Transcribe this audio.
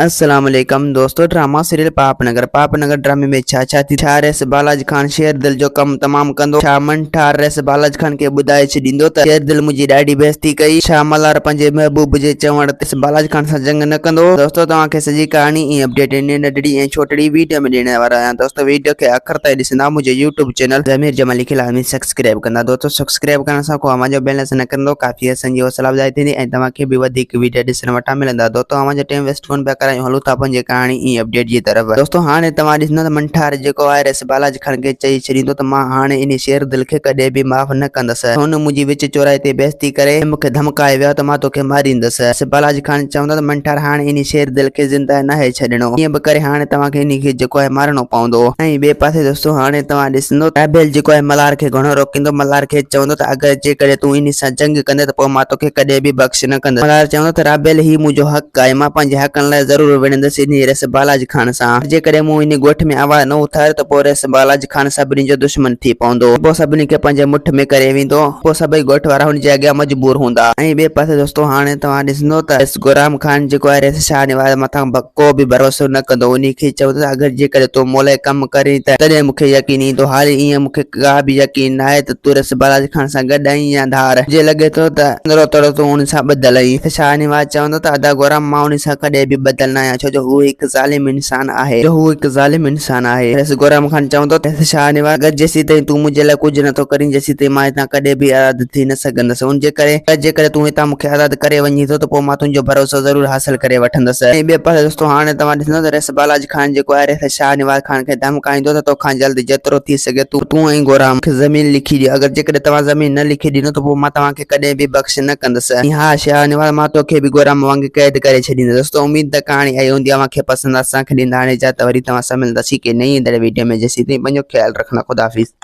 السلام عليڪم دوستو ڊراما سيريل پاپ نگر پاپ نگر ڊرامي ۾ ڇا ڇا ٿي ڇا ريس بالاج خان شير دل جو ڪم تمام ڪندو ڇا منٺار ريس بالاج خان کي ٻڌائي ڇڏيندو ته شير دل منهنجي ڏاڍي بيعزتي ڪئي ڇا ملهار پنهنجي محبوب جي چوڻ تي ريس بالاج خان سان جنگ نه ڪندو دوستو توهان کي سڄي ڪهاڻي ۽ اپڊيٽ هن ننڍڙي ۽ ڇوٽڙي ويڊيو ۾ ڏيڻ وارو آهيان دوستو ويڊيو کي آخر تائين ڏسندا منهنجو يوٽيوب چينل ضمير جمالي کي لازمي سبسڪرائب ڪندا دوستو سبسڪرائب ڪرڻ سان ڪو اوهان جو بيلنس نه ڪرندو ڪافي اسان جي حوصلا افزائي ٿيندي ۽ توهان کي به وڌيڪ ويڊيو ڏسڻ وٽان ملندا دوستو اوهان جو ٽيم ويسٽ ڪون پيا ڪرايون هلون ٿا پنهنجي ڪهاڻي ۽ اپڊيٽ جي طرف دوستو هاڻي توهان ڏسندا ته منٺار جيڪو آهي ريس بالاج خان کي چئي ڇڏيندو ته مان هاڻي انهي شير دل کي ڪڏهن به معاف نه ڪندس هن منهنجي وچ چوراهي تي بيعزتي ڪري مون کي ڌمڪائي ويو ته مان توکي ماريندس ريس بالاج خان چوندو ته منٺار هاڻي انهي شير دل کي زنده ناهي ڇڏڻو ڪيئن به ڪري هاڻي توهان کي انهي کي جيڪو آهي مارڻو پوندو ۽ ٻئي پاسي دوستو هاڻي توهان ڏسندو ته رابيل جيڪو آهي ملهار کي گهڻو روڪيندو، ملهار کيس چوندو ته اگر جيڪڏهن تون انهي سان جنگ ڪندين ته پوء مان توکي ڪڏهن به بخش نه ڪندس. ملهار چوندو ته رابيل هي منهنجو حق آهي، مان پنهنجي حقن لاء ضرور وڙهندس انهي ريس بالاج خان سان. پر جيڪڏهن مون انهي ڳوٺ ۾ آواز نه اٿاريو ته پوء ريس بالاج خان سڀني جو دشمن ٿي پوندو. پوء سڀني کي پنهنجي مٺ ۾ ڪري ويندو. پوء سڀئي ڳوٺ وارا هن جي اڳيان مجبور هوندا. ۽ ٻئي پاسي دوستو هاڻي توهان ڏسندو ته ريس گهرام خان جيڪو آهي ريس شاهنواز مٿان ڪو به ڀروسو نه ڪندو. انهي کي چوندو ته اگر جيڪڏهن تون مون لاء ڪم ڪرين ته تڏهن مون کي يقين ايندو. حالي ائين مون کي ڪا به يقين ناهي ته تون رس بالاچ خان سان گڏ آهين يا ڌار. جي لڳي ٿو ته اندرو تڙو تون ان سان ٻڌل آهين. ته شاهنواز چوندو ته ادا گورام مان انهي سان ڪڏهن به ٻڌل ناهيان ڇو جو هو هڪ ظالم انسان آهي. جو هو هڪ ظالم انسان آهي. رس گورام خان چوندو ته شاهنواز اگر جيسيتائين تون منهنجي لاء ڪجهه نه ٿو ڪرين جيسيتائين مان هتان ڪڏهن به آزاد ٿي نه سگهندس. ان جي ڪري اگر جيڪڏهن تون هتان مون کي آزاد ڪري وڃين ٿو ته پوء مان تنهنجو ڀروسو ضرور حاصل ڪري وٺندس. ۽ ٻئي پاسي دوستو هاڻي توهان ڏسندو ته ريس بالاج خان جيڪو آهي ريس شاهنواز خان کي ڌمڪائيندو ته توکان جلد جيترو ٿي سگهي تون تون ۽ گورام کي زمين لکي ڏيو اگر جيڪڏهن توهان زمين نه لکي ڏنو ته پوء مان توهان کي ڪڏهن به بخش نه ڪندس ۽ ها شاهنواز مان توکي به گورام وانگي قيد ڪري ڇڏيندس دوستو اميد ته ڪهاڻي آئي هوندي اوهان کي پسند اسان کي ڏيندا هاڻي اجازت وري توهان سان ملنداسين ڪنهن نئين ايندڙ ويڊيو ۾ جيسين تائين پنهنجو خيال رکندا خداحافظ.